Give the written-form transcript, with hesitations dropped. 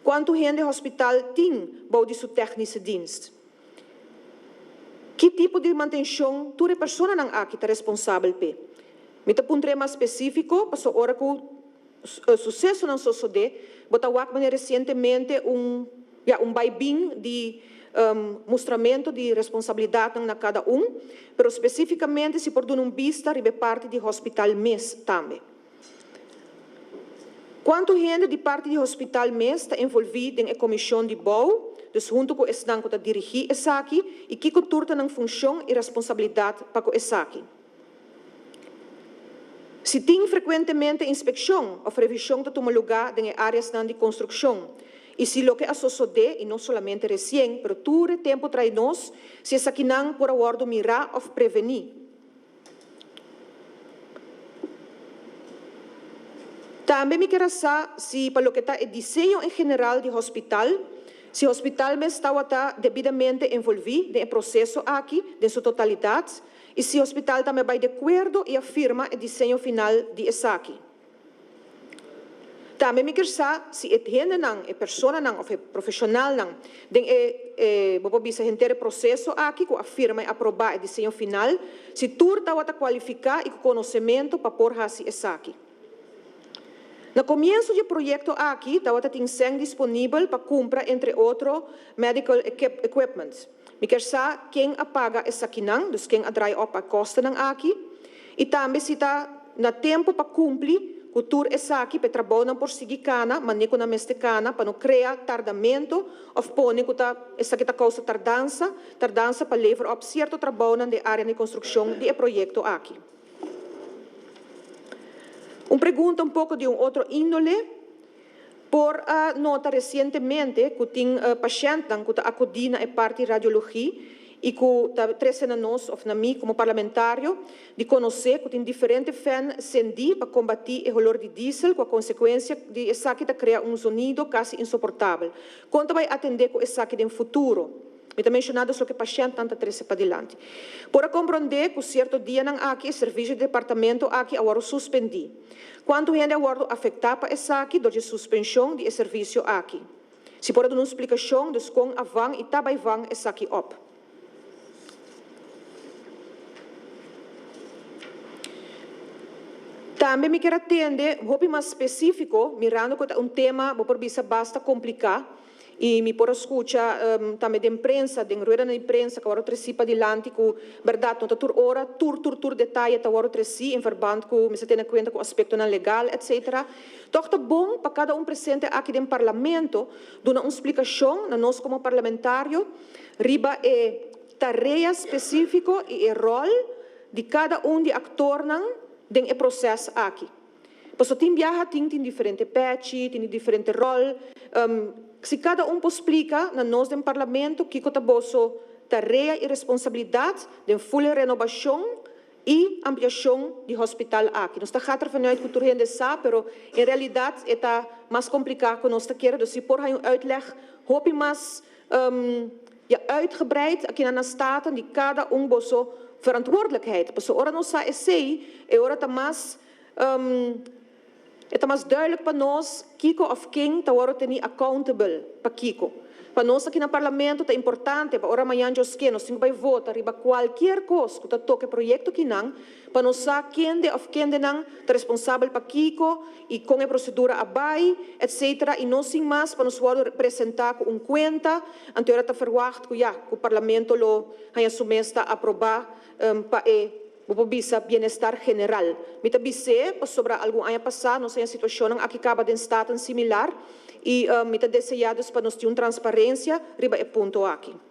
Kuantu hende hospital tin bou di su technische dienst? Ki tipo di mantenshon tur e personanan aki ta responsabel p'e? Mi ta puntr'é mas spesífiko paso ora ku susesonan sosodé, bo ta wak manera resientemente un, ya, un bai-bin di mustramentu di responsabilidatnan na kada un, pero spesífikamente si por duna un bista riba e parti di hospital mes tambe. Kuantu hende di parti di hospital mes ta envolví den e komishon di bou, dus huntu ku esnan ku ta dirigí esaki, i kiko tur ta nan funshon i responsabilidat pa ku esaki? Si tin frekuentemente inspekshon òf revishon ta tuma lugá den e áreasnan di konstrukshon, i si loke a sosodé, i no solamente resien, pero tur e tempu trai nos, si esakinan por a wòrdu mirá òf prevení. Tambe mi kier a sa si pa loke ta e diseño en general di hospital, si hospital mes tawata debidamente envolví den e proceso aki den su totalidad y si hospital tambe a bay de acuerdo y a firma e diseño final di esaki. Tambe mi kier sa si e hendenan, e personanan of e profesionalnan den e, e, bo por bisa henter e proceso aki cu a firma y aproba e diseño final, si tur tawata cualifica y cu conocemento pa por haci esaki. Na comienso di e proyecto aki tawata tin cen disponibel pa cumpra entre otro medical equipment. Mi kier sa ken a paga esakinan, dus ken a draai op pa e kostennan aki, i tambe si ta na tempu pa kumpli ku tur esaki pa e trabounan por sigui kana manera ku nan mester kana pa no krea tardamentu òf pone ku ta esaki ta kousa tardansa, tardansa pa lever op sierto trabounan den área di konstrukshon di e proyekto aki. Un pregunta un poko di un otro índole. Por a nota resientemente ku tin pashèntnan ku ta akudí na e parti radiologi i ku ta trese na nos òf na mi komo parlamentario di konosé ku tin diferente fèn sendí pa kombatí e holor di diesel ku a konsekuensia di esaki ta krea un zonido kasi insoportabel. Kon ta bai atendé ku esaki den futuro? Mi ta menshoná dus loke pashèntnan ta trese padilanti. Por a komprondé ku sierto dianan aki e servisio di departamento aki a wòrdu suspendí. Kuantu hende a wòrdu afektá pa esaki dor dje suspenshon di e servisio aki? Si por a duna un splikashon dus kon a van i ta bai van esaki òp. Tambe mi kier a tende hopi mas spesífiko mirando ku ta un tema bo por bisa basta kompliká. I mi por a skucha tambe den prensa, den ruedanan di prensa ku a wòrdu tresí padilanti ku bèrdat no ta tur ora tur tur tur detaye ta wòrdu tresí en verband ku mester tene kuenta ku aspektonan legal etcetera. Tòg ta bon pa kada un presente aki den Parlamento duna un splikashon na nos komo parlamentario riba e tarea spesífiko i e ròl di kada un di aktornan den e proses aki. Paso tin biaha tin tin diferente pechi, tin di diferente rol. Si kada un por splika na nos den Parlamento kiko ta boso tarea i responsabilidat den ful e renobashon i ampliashon di hospital aki. Nos ta gaat ervan uit ku tur hende sa, pero en realidat e ta mas kompliká ku nos ta kere. Dus si por haña un uitleg hopi mas ya uitgebreid akinan na Staten di kada un boso verantwoordelijkheid. Paso ora nos sa esei, e ora ta mas E ta mas duidelijk pa nos kiko of ken ta wòrdu tení accountable pa kiko. Pa nos aki na Parlamento ta importante pa ora mañan djoske nos tin ku bai vota riba kualkier kos ku ta toka e proyekto kinan pa nos sa kende of kendenan ta responsabel pa kiko i kon e prosedura a bai etc. I no sin mas pa nos wòrdu presentá ku un kuenta anto ora ta ferwagt ku ya ku Parlamento lo haña su mes ta aprobá pa e Bo por bisa bienestar general. Mi ta bis'é pasobra algun aña pasá nos haña situashonnan aki kaba den Staten similar i mi ta deseá dus pa nos tin un transparensia riba e punto aki.